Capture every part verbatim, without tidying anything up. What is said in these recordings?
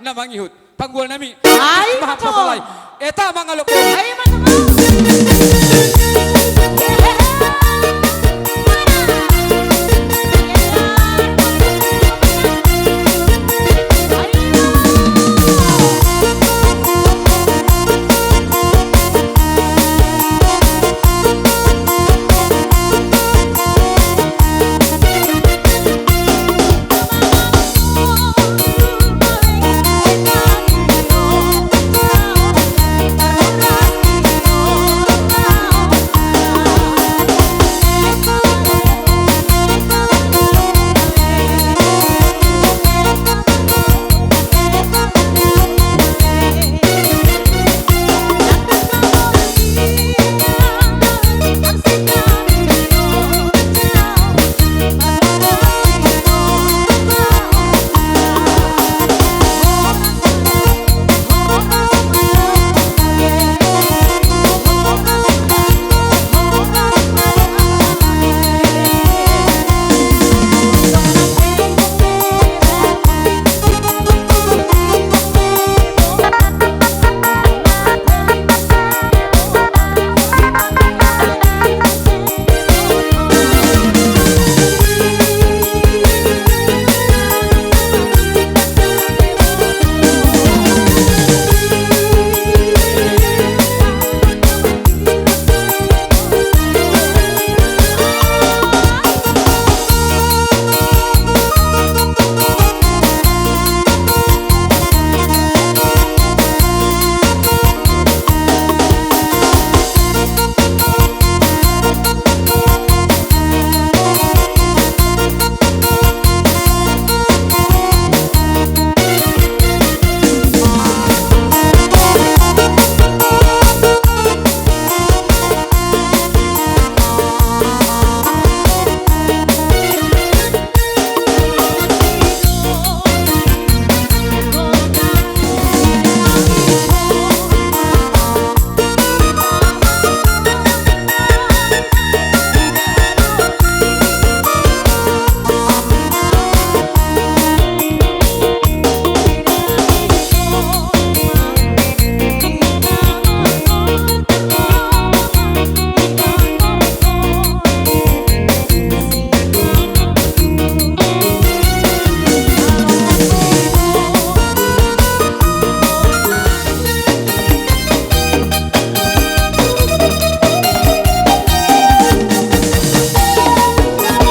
na mangihut. Panggual nami. Ai, maha mato. Papalai. Eta mangalok. Ai, mato.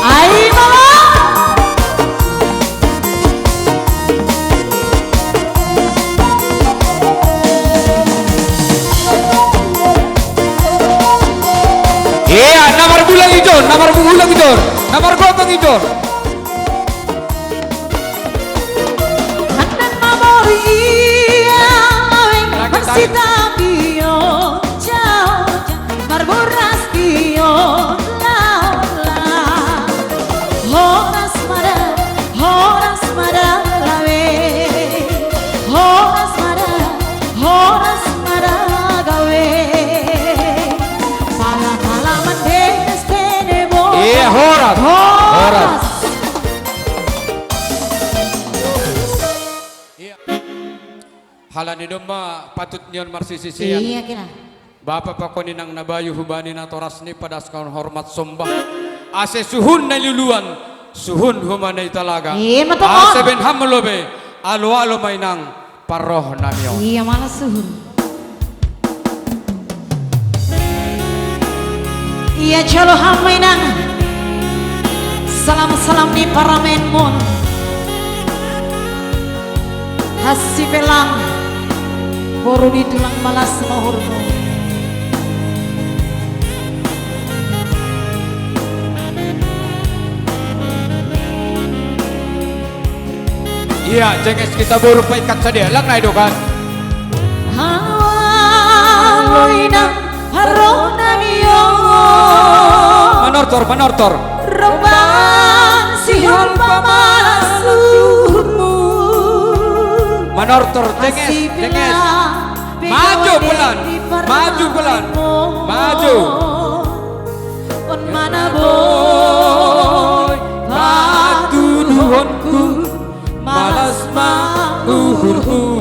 Ai, mama. Iya, namar bulang ijon, namar bulang ijon, namar gotong ijon. Hanan mamori iya, aweng. Lagi, lagi. Masih tapi yo, jauh, jauh, marboras iyo, la, la. Horas mada, horas mada gawe. Horas mada, horas mada gawe. Pala, pala mandenes tenebo. Iya, horas. Horas. Horas. Iya. Halani domma patut nion marsisisian. Iya, kira. Bapa pakon inang na bayu hubani natorasni, padaskon hormat sombah. Ase suhun na luluan, suhun humana i talaga. Iya, matongon. Ase bahen hamu lobe, alo-alo ma inang parroh nami on. Iya, malas suhun. Ia jalo hamu ma inang salam-salam ni paramaenmon. Hasipelang, boru ni tulang, malas ma uhurmu. Iya, jenges, kita boru paikat sadia, lang nai do kan. Halo inang, harona nio. Manortor, manortor. Rombang sihol pamalas uhurmu. Manortor, jenges, jenges. Maju pelan, maju pelan, maju. On mana boy, patuduhonku, malas ma uhurku.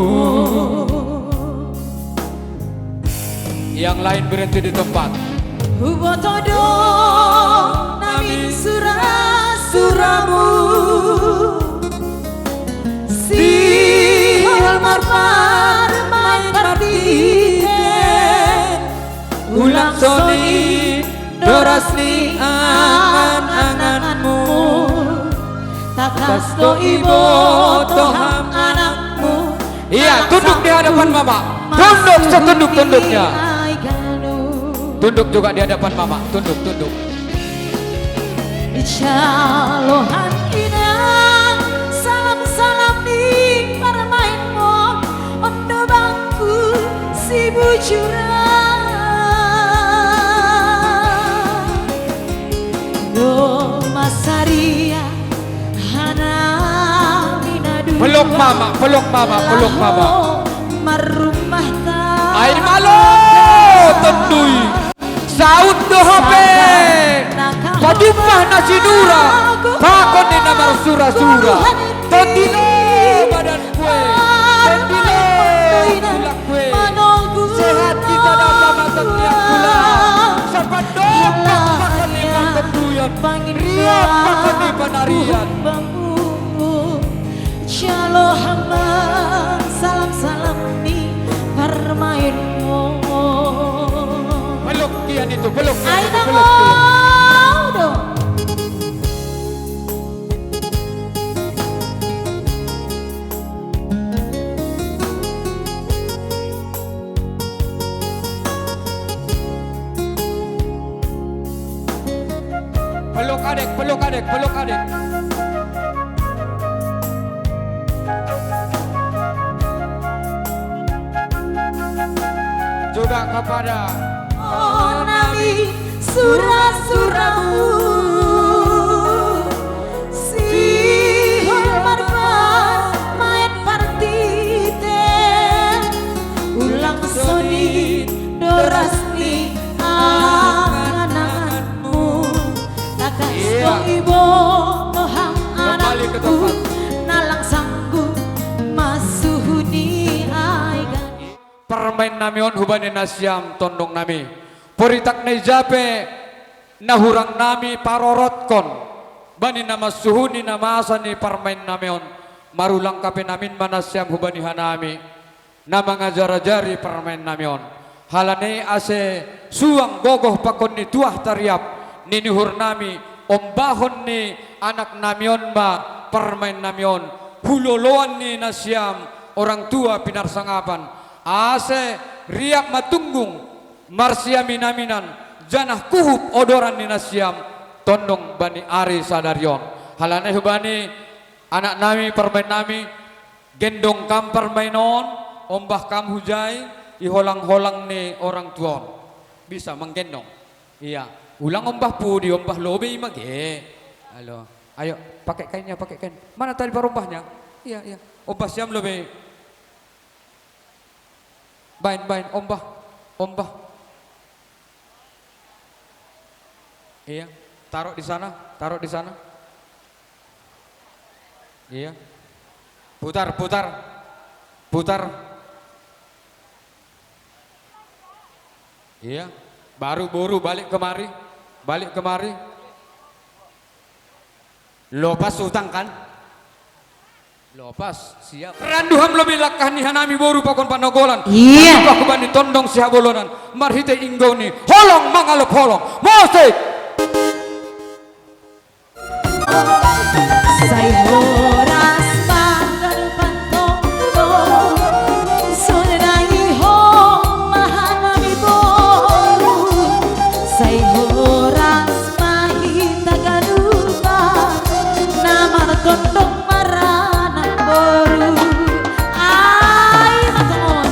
Di tempat. Huboto do nami sura-suramu, sihol marpar main partite, ulang soni doras ni angan-anganmu. Takas do iboto ham anakmu. Iya, tunduk di hadapan Mama. Tunduk setunduk-tunduknya. Tunduk juga di hadapan Mama. Tunduk, tunduk. Jalo ham inang, salam-salam ni parmainmon, ondo bangku si bujuran. Do masaria hana minadu. Peluk Mama, peluk Mama, peluk Mama. Marumah ta. Ai malo, tondui. Saut do hape. Pajumpah na sinura, pakon ni na marsura-sura. Tondilo badan kue. Tondilo tulak kue. Sehat kita dapat masak niat pula. Sapat dopak pakon ni pangkeduyan. Riap pakon ni panarian. Jalo ham salam-salam ni parmainmon. Peluk kian itu, peluk kian itu, peluk kian. Ai na mau do. Peluk adek, peluk adek, peluk adek. Juga kepada oh nami sura-suramu, sihol marpar main partite, ulang soni doras ni angan-anganmu. Takas do iboto ham anakku, na lang sanggup masuhuni ai gani. Parmain nami on hubani nasiam tondong nami. Poritak na ija pe na hurang nami parorotkon bani na mansuhuni na masa ni parmain nami on. Marulang kape namin ma nasiam hubani hanami na mangajar-ajari parmain nami on. Halani ase suang gogoh pakon ni tuah tariap ni uhur nami ombahon ni anak nami on ma parmain nami on. Huloloan ni nasiam orang tua pinarsangapan. Ase riap ma tunggung marsiamin-aminan janah kuhup odoran ni nasiam tondong bani ari sadari on. Halani hubani anak nami, parmain nami, gendong kam parmain on, ombah kam hujai, i holang-holang ni orang tua on. Bisa manggendong. Iya. Ulang ombah pudi, ombah lobei mage. Halo. Ayo, pakai kainnya, pakai kain. Mana tali parombahnya? Iya, iya. Ombah siam lobei. Bain, bain, ombah, ombah. Iya, taruh di sana, taruh di sana. Iya. Putar, putar. Putar. Iya. Baru boru balik kemari. Balik kemari. Lopas utang kan? Lopas, siap. Randu ham lobei langkah ni hanami boru pakon panogolan. Iya. Pajumpah hubani tondong sihabolonan. Marhite inggau ni holong mangalop holong. Musik. Sai horas panggal pantonggo, sonai ho mahanami boru, sai horas ma hita ganupa, na martondong maranak boru. Ai ma tongon.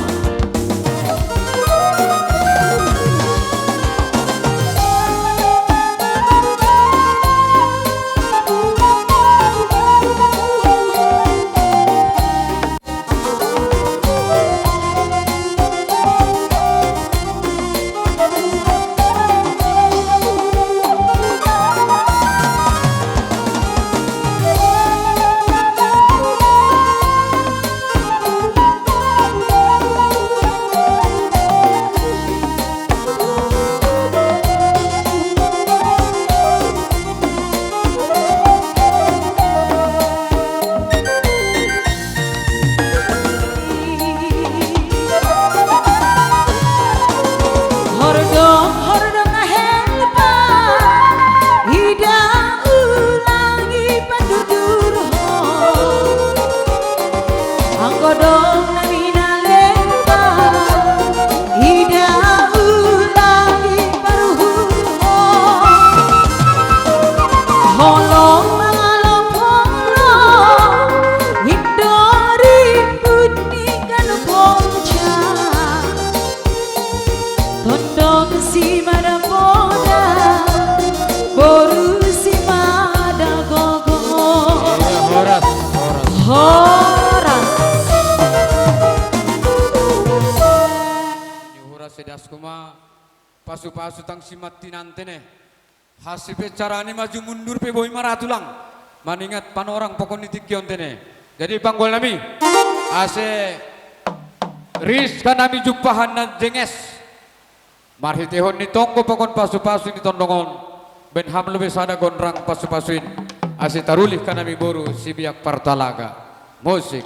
Pasu-pasu tang simattinante ne. Hasipe carani maju mundur pe boi maratulang. Maningat panorang pokon ni tingki onte ne. Jadi panggol nami. Ase ris ka nami jumpahan na jenges. Marhitehon ni tonggo pokon pasu-pasu ni tondongon. Ben ham lobe sada gonrang pasu-pasuin. Ase tarulih ka nami boru sibiak partalaga. Musik.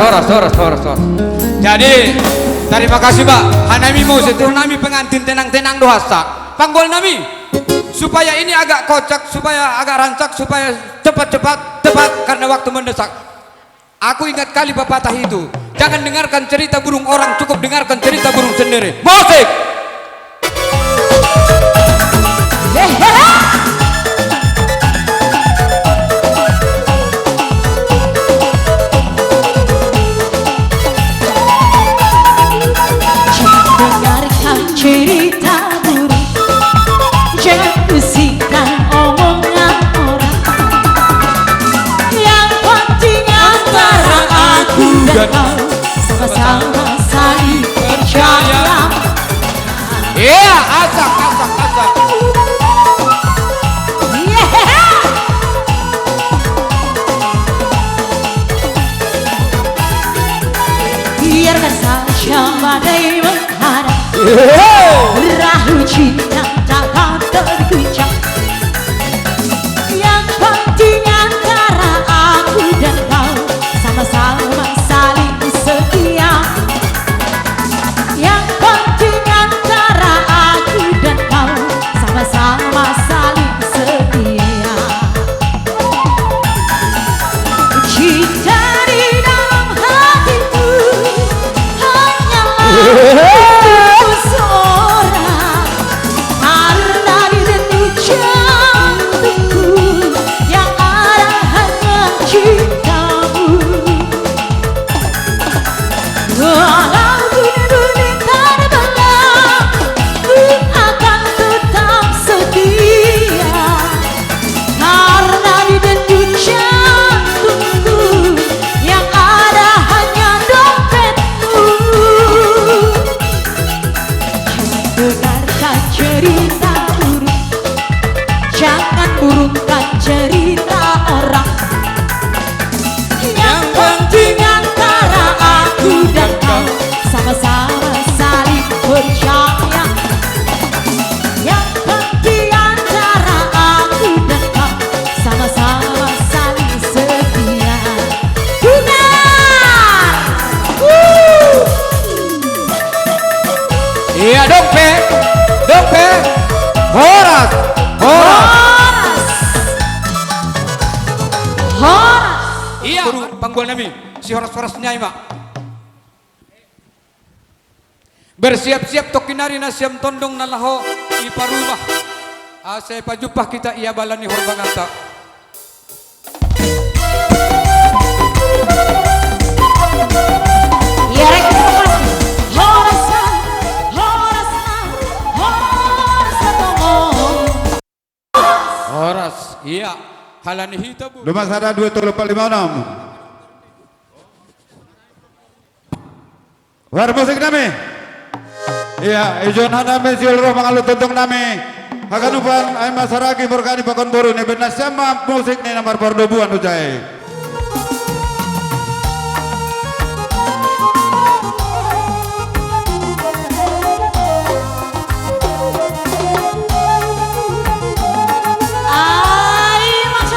Horas, horas, horas, horas. Jadi, terima kasih, Pak. Hanami mau setir nami pengantin tenang-tenang dohasa. Panggol nami. Supaya ini agak kocak, supaya agak rancak, supaya cepat-cepat, cepat, karena waktu mendesak. Aku ingat kali pepatah itu. Jangan dengarkan cerita burung orang, cukup dengarkan cerita burung sendiri. Musik! Dengarkan cerita burung, jangan usik omongan orang. Yang penting antara aku dan kau sama-sama saling percaya. Iya, asak, asak, asak. Iya. Biarkan saja badai menghadang, perahu cinta takkan terguncang. Yang penting antara aku dan kau sama-sama saling setia. Yang penting antara aku dan kau sama-sama saling setia. Cinta di dalam hatiku hanyalah untukmu seorang. Karena di denyut jantungku yang ada hanya cintamu. Walaupun dunia terbelah, ku akan tetap setia. Karena di denyut jantungku yang ada hanya dompetmu. Dengarkan cerita burung, jangan burungkan cerita orang. Yang penting antara aku dan kau sama-sama saling percaya. Yang penting antara aku dan kau sama-sama saling setia. Bukan. Wuh. Iya, dong, Pe. Dong, Pe. Horas. Horas. Horas. Horas. Iya, panggol nami. Si horas-horas nyai, Mak. Bersiap-siap tokinari nasiam tondong nalaho iparubah. Asa ipajumpa kita ia bala ni horbanganta. Iya, rek, horas. Horas, horas, horas, horas, horas. Horas, iya. Halani hita, Bu. Lima sada dua tolu empat lima enam. War musik nami. Iya, ijon hanami siul roh mangalut tuntung nami. Hakanupan ai masaragi murkani pakon boru ni benda sama musik ni nomor pardobuan ujai. Ai, Mas.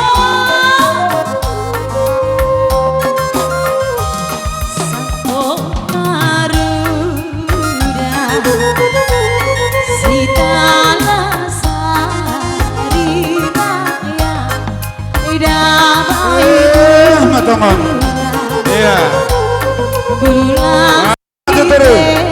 Sangko maruda sitana sari raya. Damai. Eh, matongon. Iya. Bulan. Aduh, terus.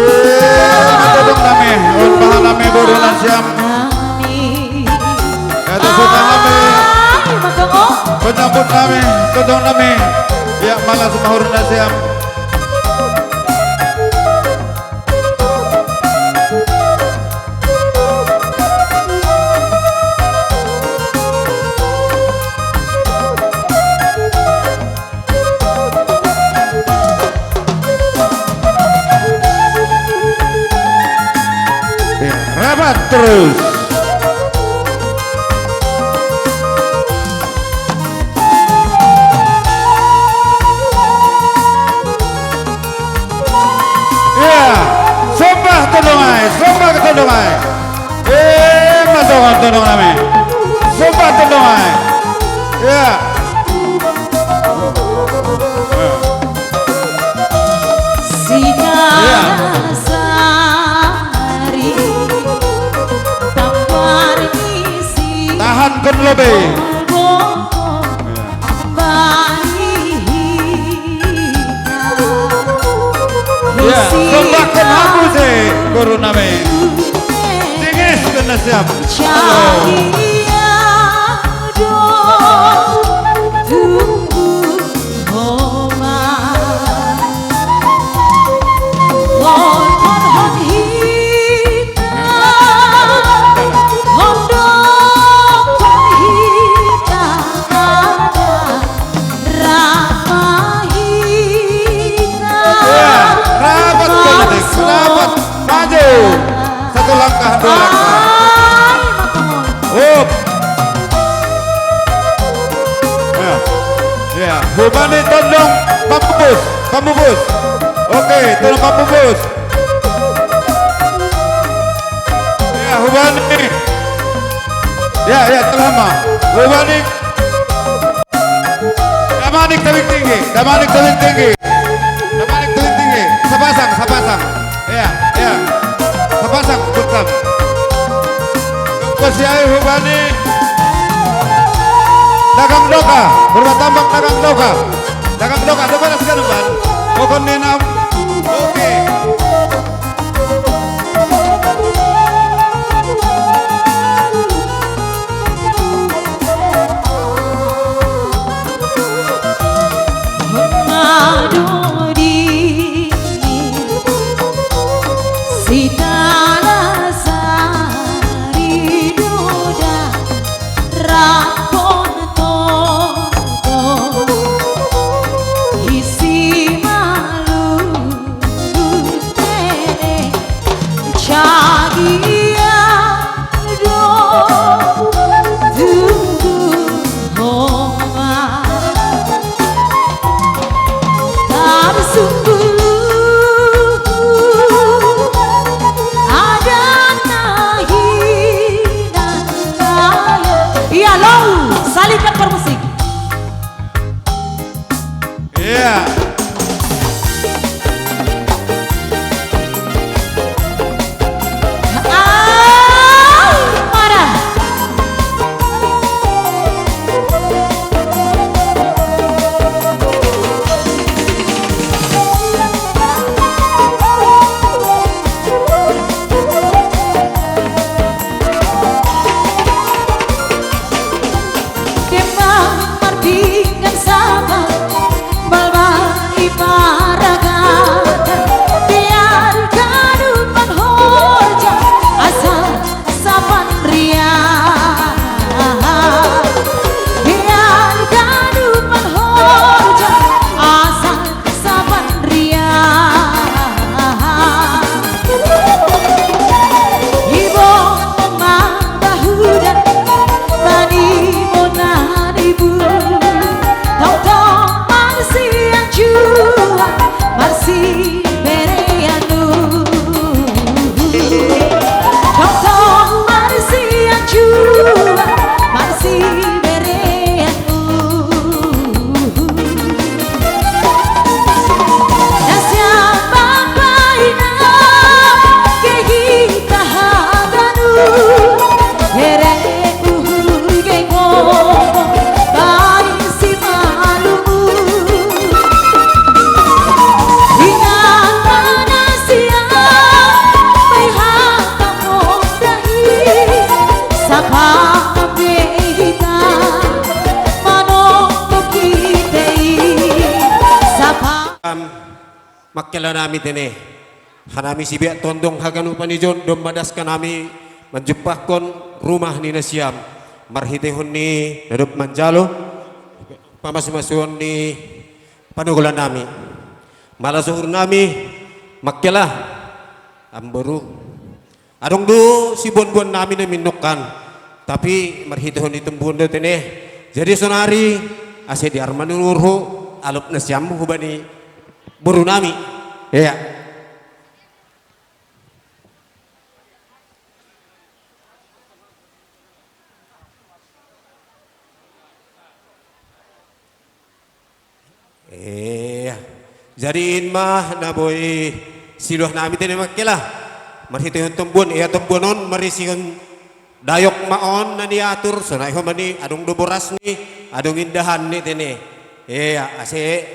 Iya, todong nami, un paha nami boru nasiam. Kata suka nami. Penyambut nami, todong nami. Ya, malah sumahur nasiam. Empat terus. Ya, sembah tondong ae, sembah ke tondong ae. Eh, matongon tondong nami. Sembah tondong ae. Ya. Ya. Sita. Ya. Sari tampar isi. Tahan kon lobe. Bongko. Ya. Bani hita. Ya, isi sembah kon hamu se, guru nami. Tingis kena siap. Halo. Cahaya do tunggu. Homa. Hon, hon, hon hita. Hon dong, hon hita. Ada rama hita. Ya, rapat politik, rapat. Maju. Satu langkah, dua langkah. Ai, makamon. Up. Ya. Ya. Hubani tondong pamupus, pamupus. Oke, tondong pamupus. Ya, hubani. Ya, ya, terlama. Hubani. Damanik tebing tinggi, damanik tebing tinggi. Damanik tebing tinggi. Sapasang, sapasang. Ya, ya. Sapasang, tukang. Kosiai hubani. Dagang doka, berbatambang dagang doka. Dagang doka, coba raskan, Bang. Pokoknya nam. Oke. Sitala sari doda rapon toto isi malu. Iya, lo, salingkan permusik. Iya. Ah, marah. Kembang mardingkan sama, balbal iparagakan, biar kadupan hoja asal sapan ria. Biar kadupan hoja asal sapan ria. Ibo mama bahudan bani monan ibu. Tong-tong marsi anjua, marsi bereanu. Tong-tong marsi anjua, marsi bereanu. Sapa ambe hita manontok kitei? Sapa? Am, makkela nami tene. Hanami sibiak tondong haganupan ijon, dom madaskan nami manjuppahkon rumah ni nasiam. Marhitehon ni nadop manjalo pamasu-masuon ni panogolan nami. Mala suhur nami makkela, amboru. Adong do siboan-boan nami na minungkan, tapi marhitehon i tombuon do tene. Jadi sonari ase diar ma ni nurhu, alop nasiam hubani boru nami. Iya. Iya. Jadi in ma na boi siluah nami tene mangkela. Marhitehon tombuon, ia tombuon on marisihon dayok ma on na niatur, sonai homa ni adong do boras ni, adong indahan ni tene. Iya, ase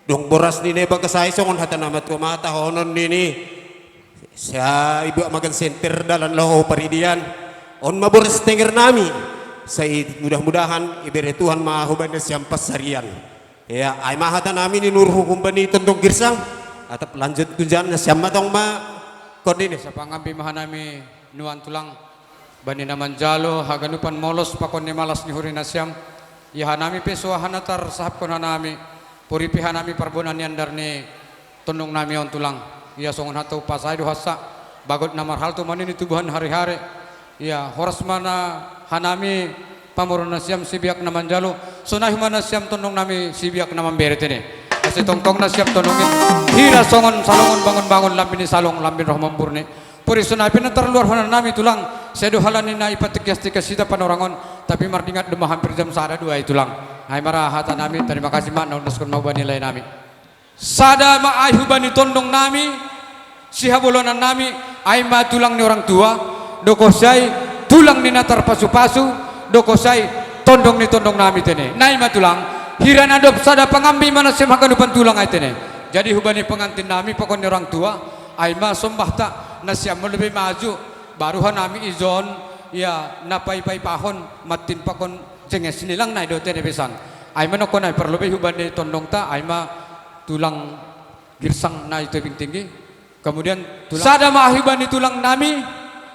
dung boras ni na i bagas ai songon hata na matua ma tahonon ni ni. Sai buat makan senter dalan laho paridian. On ma boras tenger nami. Sai mudah-mudahan ibere Tuhan ma hubani nasiam pansarian. Ya, ai ma hata nami ni nurhu hubani tondong girsang. Atap lanjut kunjan nasiam ma tong ma. Kondini. Sa pangambi ma hanami nuan tulang. Bani na manjalo haganupan molos pakon ni malas ni huri nasiam. Ia hanami pe so aha na tarsahapkon hanami. Puripi hanami parbona ni andar ni tondong nami on tulang. Ia songon hata umpasa i do hansa, bagot na marhalto ma nini tubuhan hare-hare. Ia horas ma na hanami pamoruon nasiam sibiak na manjalo, sonai homa nasiam tondong nami sibiak na mambere tene. Ase tongtong nasiam tondong i, hira songon salongon bangon-bangon lambin i salong lambin roha mamburni. Puri sonai pe na tarluar hona nami tulang, sai do halani na ipategas-tegas hita panorang on, tapi mardingat do ma hampir jam sada dua i tulang. Ai ma ra hata nami, tarima kasih ma na undaskon ma hubani lae nami. Sada ma ai hubani tondong nami, sihabolonan nami, ai ma tulang ni orang tua, dohot sai tulang ni na tarpasu-pasu, dohot sai tondong ni tondong nami tene. Nai ma tulang, hira na dob sada pangambi ma nasiam haganupan tulang ai tene. Jadi hubani pengantin nami pakon ni orang tua, ai ma sombahta, nasiam ma lobi maju, baru hanami ijon, ia na paipa-ipahon, mantin pakon jenges ni lang nai do tene besan. Ai ma nongko nai parlobei hubani tondongta, ai ma tulang girsang na i tebing tinggi. Kemudian tulang sada ma ai hubani tulang nami,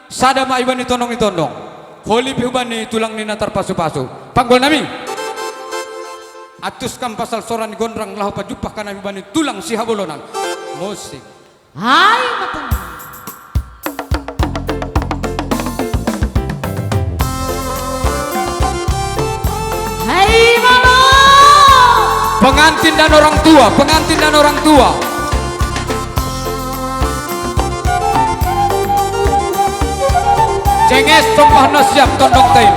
sada ma ai hubani tondong ni tondong. Holi pe hubani tulang ni na tarpasu-pasu. Panggol nami. Antuskon pasal sora ni gondrang laho pajumpahkon nami hubani tulang sihabolonan. Musik. Ai ma tulang. Hai mama. Pengantin dan orang tua, pengantin dan orang tua. Jenges sombahna siap tondongta i.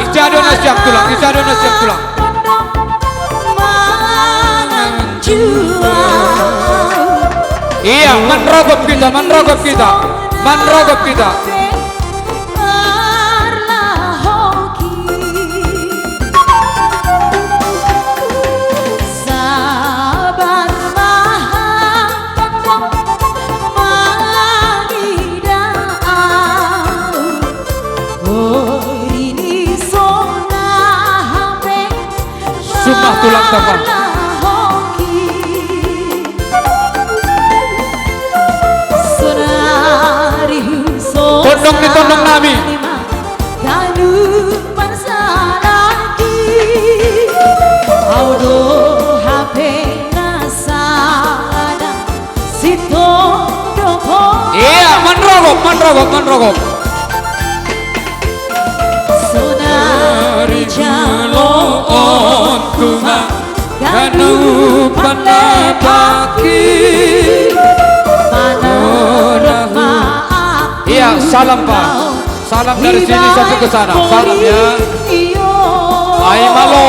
Ijado na siap tulang, ijado na siap tulang. Iya, manrogop kita, manrogop kita, manrogop kita. Sumah tulang tapa. Tondong ni tondong nami. Iya, manrogop, manrogop, manrogop. Sonari jaloonku ma ganup pandapatki. Iya, salam, Pak. Salam dari sini sampai ke sana. Salam, ya. Ai ma lo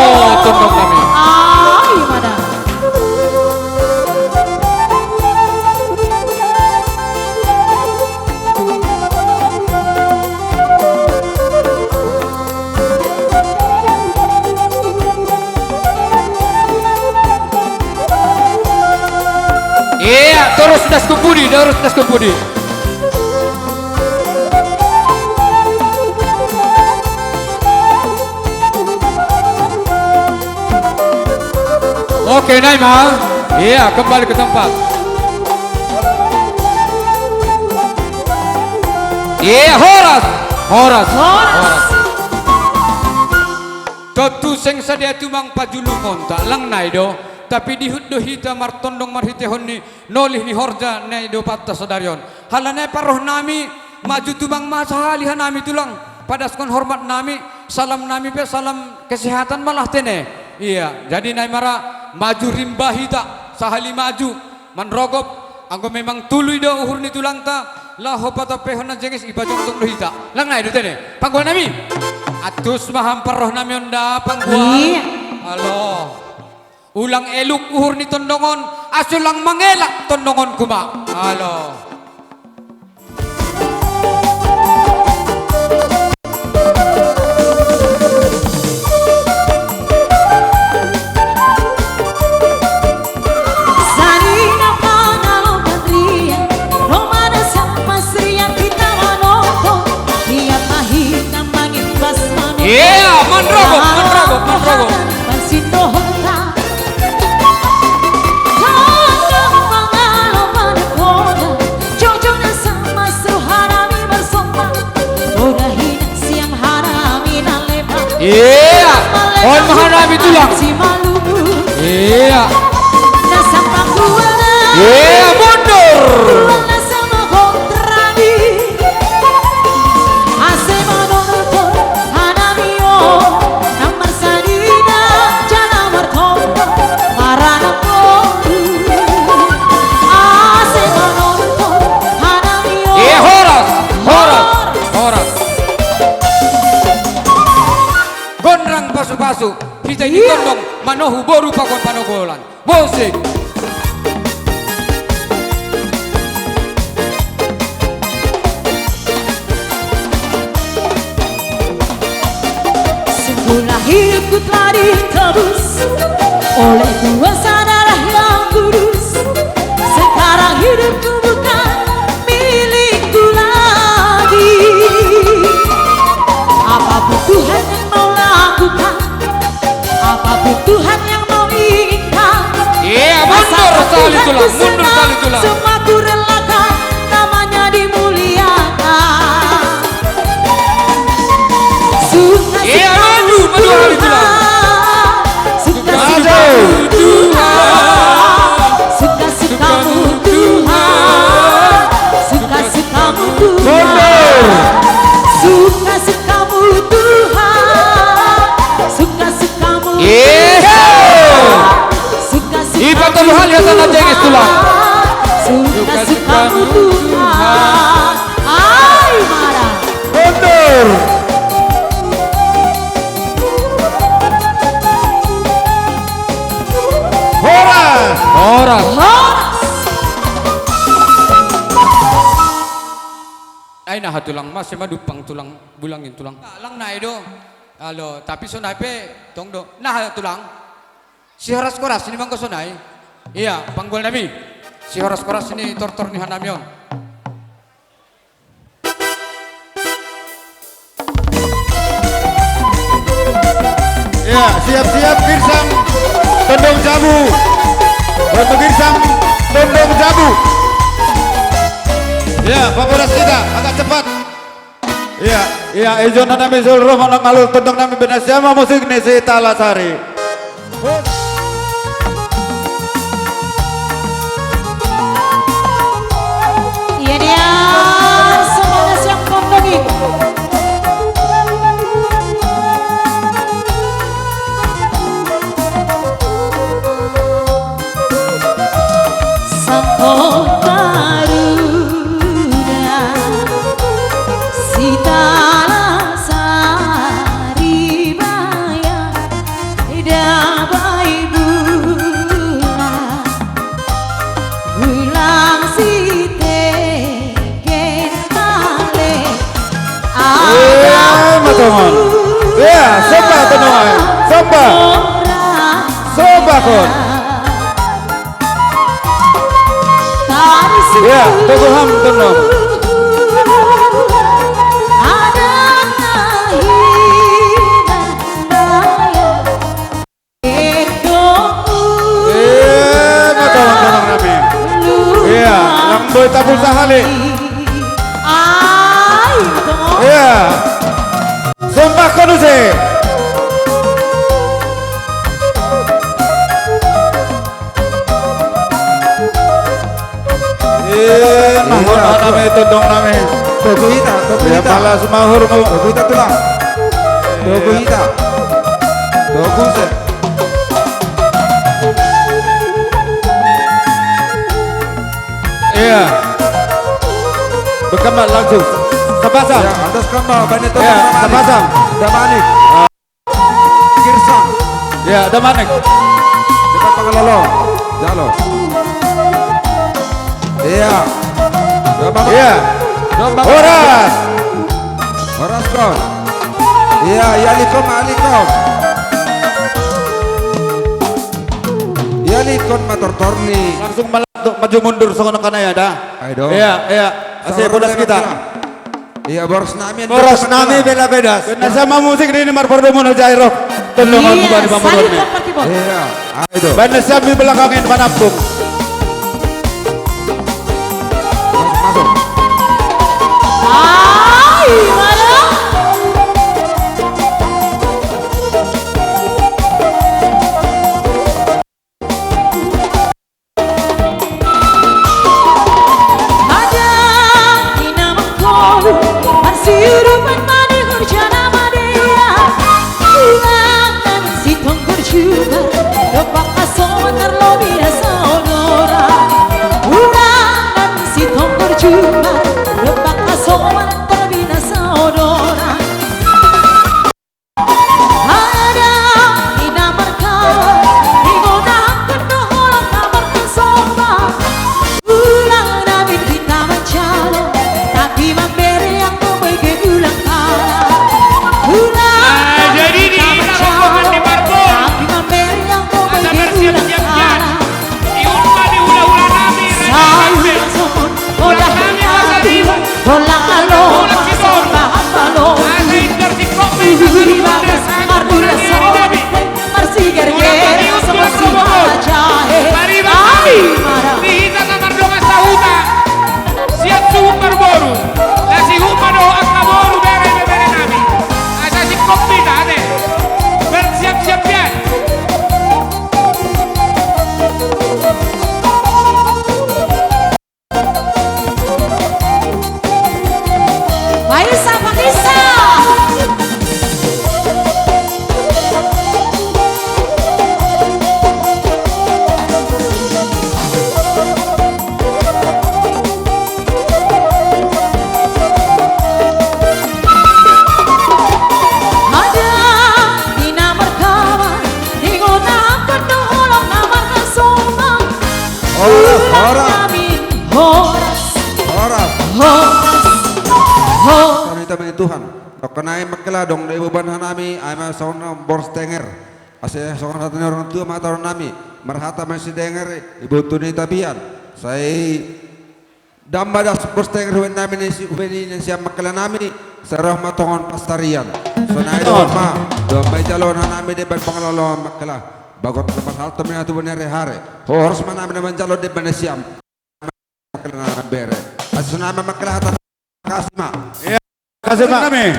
tondong nami. Iya, terus das kumpudi, terus das kumpudi. Oke, nai ma. Iya, kembali ke tempat. Iya, horas. Horas. Horas. Tontu seng sadia tumang pajulungonta, lang nai do. Tapi dihut do hita martondong marhitehon ni nolih ni horja na i dopanta sadari on. Halani parroh nami, maju tumang ma sahali hanami tulang. Padaskon hormat nami, salam nami pe salam kesehatan malah tene. Ia, jadi na i ma ra, maju rimba hita, sahali maju, manrogop, anggo memang tului do uhur ni tulangta, laho patompehon na jenges i pajongtong do hita. Lang na i do tene, panggual nami. Atus ma ham parroh nami on da, panggual. Iya. Alo. Ulang eluk uhur ni tondong on, asa ulang mangelak tondong on kuma. Alo. Sanina pangalokan rian, romana sama srian kita manongko, rian mahina mangimbas manongko. Iya, manrogop, manrogop, manrogop. Mansindohonta. Tongtong pangalokan poda, jojona sama sru hanami marsomba. Poda hina sian hanami na lepa. Iya. On ma hanami tulang. Iya. Iya, mundur. Iya, horas, horas, horas. Gondang pasu-pasu, hita i tondong, manohu boru pakon panogolan. Musik. Semula hidupku telah ditebus oleh kuasa darah yang kudus. Sekarang hidupku bukan milikku lagi. Apapun Tuhan yang mau lakukan, apapun Tuhan yang mau inginkan. Iya, mundur sahali tulang, mundur sahali tulang. Semua ku relakan, namanya dimuliakan. Suka, iya, suka maju, maju sahali tulang. Suka, suka Tuhan. Suka, suka Tuhan. Suka, suka Tuhan. Mundur. Suka, suka Kamu Tuhan, suka-sukamu Tuhan. Suka-sukamu Tuhan. Ipa tolu hali asa na jenges tulang. Suka-sukamu Tuhan. Ai, mara. Mundur. Horas. Horas. Horas. Ai naha tulang, mase ma dumpang tulang, bulangin tulang. Lang nai do. Alo, tapi sonai pe tong do. Naha tulang. Sihoras-koras ni manggo sonai. Ia, panggol nami. Sihoras-koras ni tortor ni hanami on. Ya, siap-siap Girsang Tondong Jabu. Untuk Girsang Tondong Jabu. Ya, Pak Polres kita agak cepat. Ya, ya, ijon nami sul roh manang alur tondong nami bena siama musik ni si Talasari. Iya dia, semangat siap tondongin. Sangkot baruda si Talasari baya dabai bulan, bulan si tegen bale. Eh, matongon. Ya, somba, tonongan. Somba. Somba, kon. Ya, toguham, tonom. Eh, na tolong-tolong nami. Iya, nang boi tapul sahali. Iya. Sombahkon use. Eh, nah, iya, nami, tondong nami. Toku hita, toku hita. Malas mahur mau. Toku hita tulang. Toku hita. Toku se. Iya. Berkembang langsung. Sepasang. Ya, atas kembang, banyak. Iya, sepasang. Damani. Girsang. Ya, ada manik. Depan Pangalolo. Jalo. Iya. Domba. Iya. Domba. Horas. Horas kon. Iya, iya likom, alikom. Iya likon mator torni. Langsung malah untuk maju mundur songono kana ya dah. Ayo dong. Iya, iya. Asik bodas kita. Iya, boros nami. Boros nami bela bedas. Benda sama musik di ini marpordo mono jairo. Tolong aku bani pamurun nih. Iya, ayo. Benda sama belakangin panapung. Masuk, masuk. Ay, mana? Ada ina mengkolu, marsiurupan mani hurjana madea. Ulangan si tongkor juga, lepak kasoman terlobi rasa odora. Ulangan si tongkor juga, lepak kasoman terlobi rasa odora. Ada ina markawa, ringo nahangken doholang na markasoba. Ulang namin kita mancalo, tapi mambere yang pemege ulang kala. Ulang namin kita mancalo, tapi mambere yang pemege ulang kala. Iun ma di hula-hula nami, raja nami. Bola nami, bola nami. Bola alo, bola sidor. Asa inder si kopi, asa inder si kopi, asa inder si kopi. Marsigerger, sama si jahe. Mari, mari. Ai, mara. Di hita na mardongan sahuta. Siap suhut marboru. Lasi hut ma do angka boru bere, bere nami. Asa si kopi ta, ade. Bersiap-siap ya. Vanessa, Vanessa. Ada ina markawa, ringo nahangken doholang na markasoba. Horas, horas. Nami, horas. Horas. Horas. Horas. Kami, kami Tuhan. Dokkon nai mangkela dong dei beban hanami, ai ma songon boros tenger. Asa songon hata ni orang tua ma hata nami, marhata ma si tenger, iboto ni tapian. Sai Ndang ma das boros tenger hubenami ni si, hubenami ni sian mangkela nami, sai roh ma tongon pastarian. Sonai dohot ma, dohot ma ijalo hanami deban pangaloloan mangkela. Bagot na marhalto ma na tubu ni ari hare. Horas ma nami na manjalo deban nasiam. Mangkela na bere. Asa sonai ma mangkela hata kasih ma. Iya. Kasih, Pak. Nami.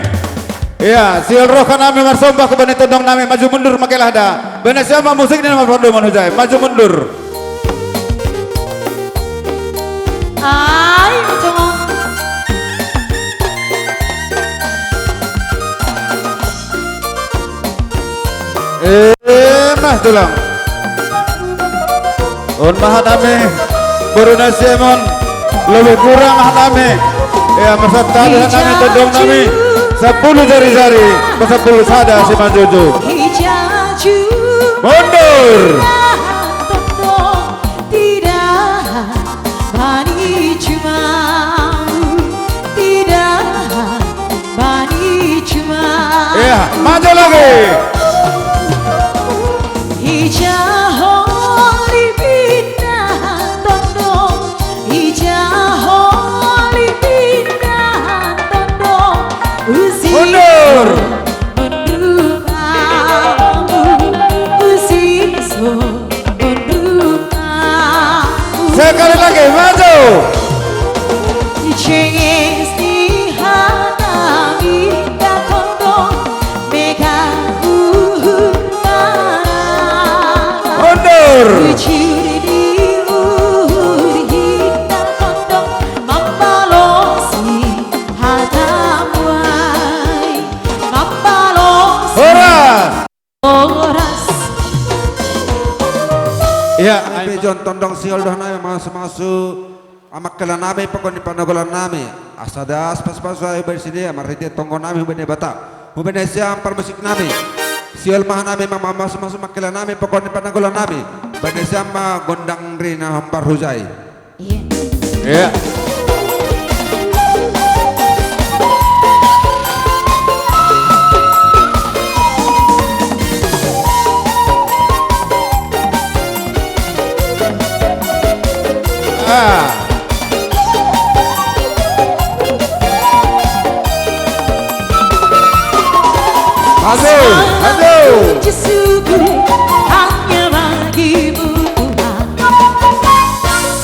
Iya, siul roha nami marsomba hubani tondong nami, maju mundur mangkela da. Bena siapa musik ni nama pandoman hujai, maju mundur. Ai, cuma. Eh, mah tulang. On ma hanami, boru nami Simon, lobi kurang hanami. Ya, marsantabi hanami tondong nami. Sampulu jari-jari, sampulu sada simanjujung. Mundur. Iya, maju lagi. Ija holi pindah tondong, ija holi pindah tondong. Usi mundur. Mundur kamu, usi so. Sekali lagi, maju. Mundur. Iya, ai pe ma- John tondong sihol doh nami masu-masu. Amak kela nami pokoni panogolan nami. Asa das pas-pas ai bersini amarhite tonggo nami hubene bata. Hubene siam parmusik nami. Sihol maha nami mama masu-masu makkela nami pokoni panogolan nami. Bene siam ma gondang rina hombar hujai. Iya. Iya. Ah. Aduh, aduh. Puji syukur hanya bagimu Tuhan.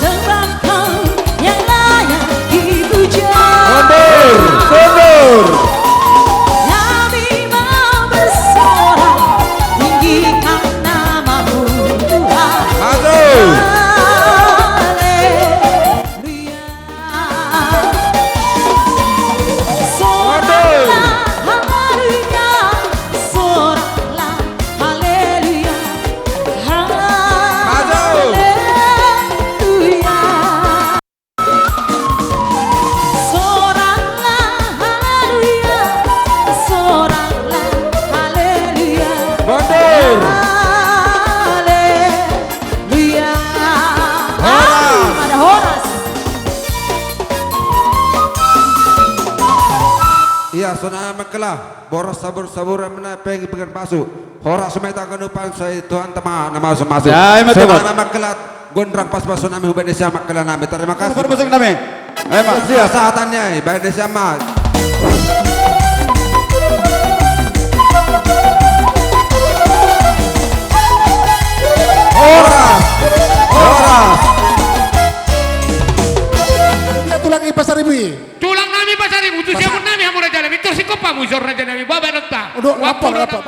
Sebab kau yang layak dipuja. Mundur, mundur. Kami mau bersorak tinggikan namamu Tuhan. Aduh. Haleluya. Soraklah, haleluya, soraklah, haleluya, haleluya. Soraklah, haleluya, soraklah, haleluya. Mundur. Haleluya. Horas. Amin, ada horas. Iya, sonai makkela, boras sabur-saburan mena peng pengen pasu. Horas sumai tangganupan sai Tuhan tema nama masu-masu. Ya, ima Tuhan. Sonai makkela, gondrang pas-pas nami hubene siam makkela nami. Terima kasih. Musik nami. Ayo, Mak. Iya, saatannya, eh, hubene siam ma. Horas. Horas. Iya, tulang i Pasaribu i. Tulang nami Pasaribu, tu siamun nami hamu raja nami, terus ikut pamu isor raja nami, baba nonta. Udah, lapor, lapor.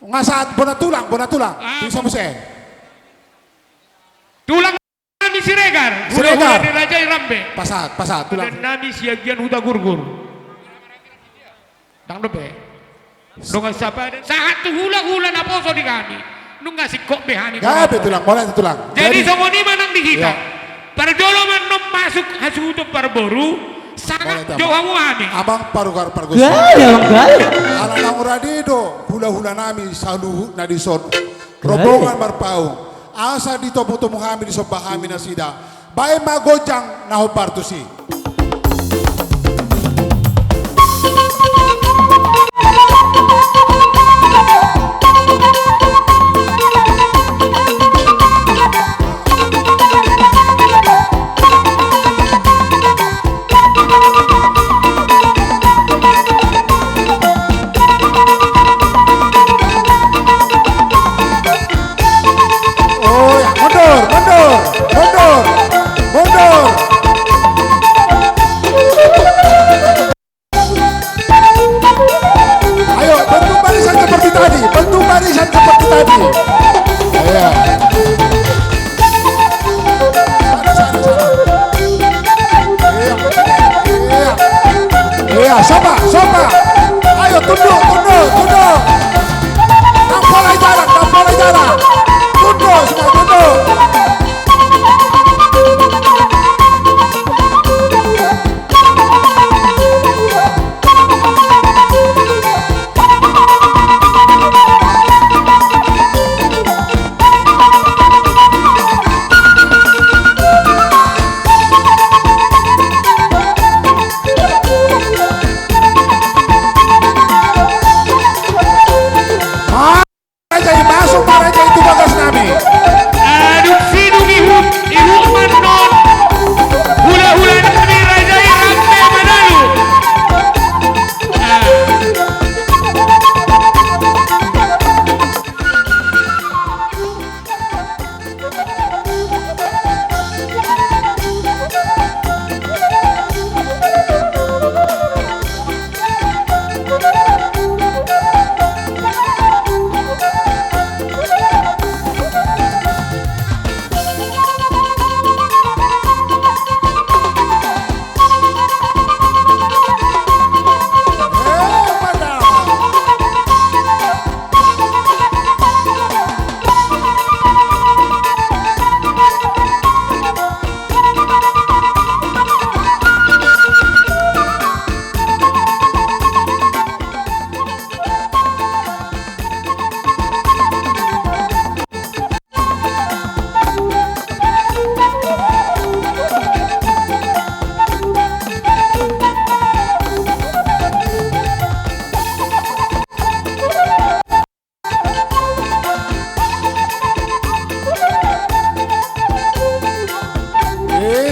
Nga saat bona tulang, bona tulang. Ah. Bisa muse. Tulang nami Siregar, Siregar. Hula-hula ni Raja i Rambe. Pasahat, pasahat, tulang. Dan nami Siagian Hutagurgur. Dang dope. Dongan sapa dan sahat tu hula-hula naposo di kami. Nunga singkop be hami. Gabe tulang, mole tu tulang. Jadi, jadi songon i ma nang di hita. Iya. Parjolo ma nunga masuk hasuhuton parboru, sangat jo hamu hami. Amang parugar pargonsi. Gabe, amang gabe. Ala naung rade do hula-hula nami saluhutna dison. Gabe. Rombongan Marpaung. Asa ditomu-tomu hami, disomba hami nasida. Baen ma gonjang na hombar tusi. Oh ya, mundur, mundur, mundur, mundur.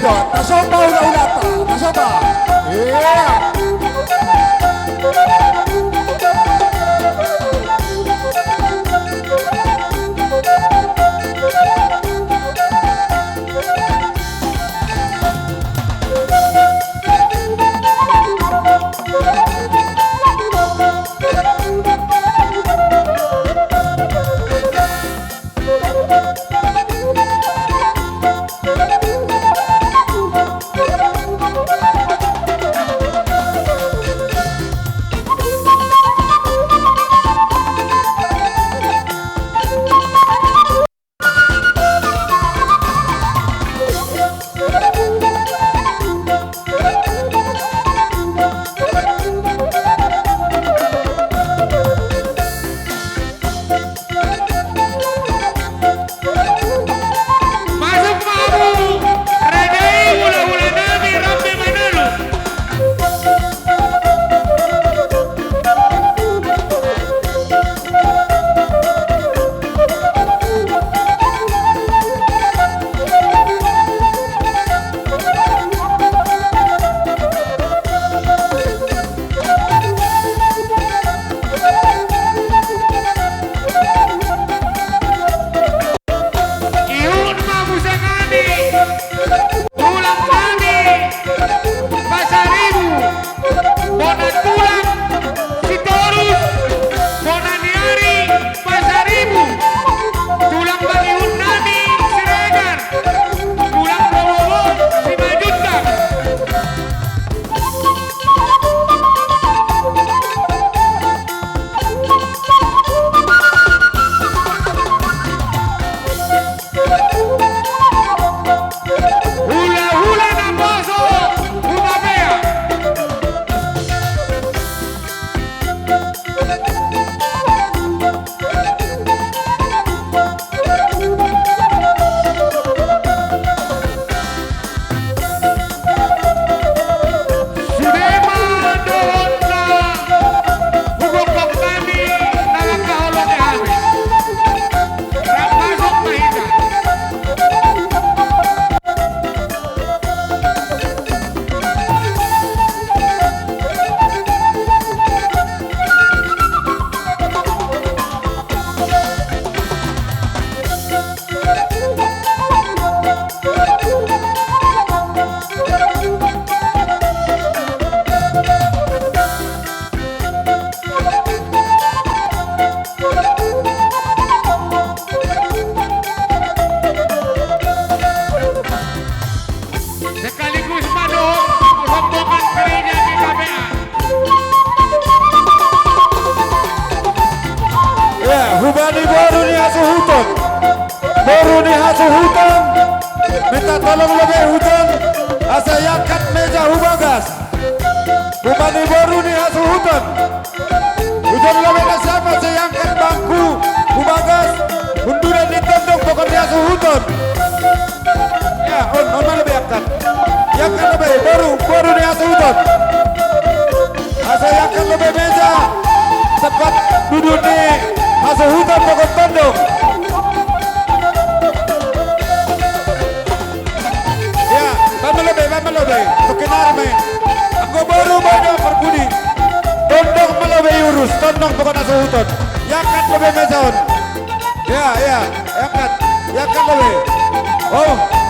Tasopa hula-hulata, tasopa. Iya. Masuk, Mabu. Radai hula-hula nami rambi manulu. Ihun ma musangani, tulang nami Pasaribu, bona tulang Sitorus, bona ni ari Pasaribu, tulang bang ihun nami Siregar, tulang Rowobo Simanjuntak. Hula-hula naposo, hula bea. Sude ma dohot na hugokkon nami na langka holong ni hami. Rap masuk ma hita. Sekaligus ma dohot rombongan gereja G K P A. Ya, hubani boru ni hasuhuton. Boru ni hasuhuton. Minta tolong lobi huton. Asa iangkat meja hu bagas. Hubani boru ni hasuhuton. Hujon lobi na siapa sai angkat bangku hu bagas, hundul ni tondong pokon ni hasuhuton. Ya, on, on ma lobi angkat. Iangkat lobi, boru, boru ni hasuhuton. Asa iangkat lobi meja tempat duduk ni hasuhuton pokon tondong. Ya, bamalobe, bamalobe. Toke nari mai. Anggo boru bodo parbudi. Tondong malobe iurus, tondong pokon hasuhuton. Iangkat lobe meja on. Ya, ya, iangkat. Iangkat lobe. Oh.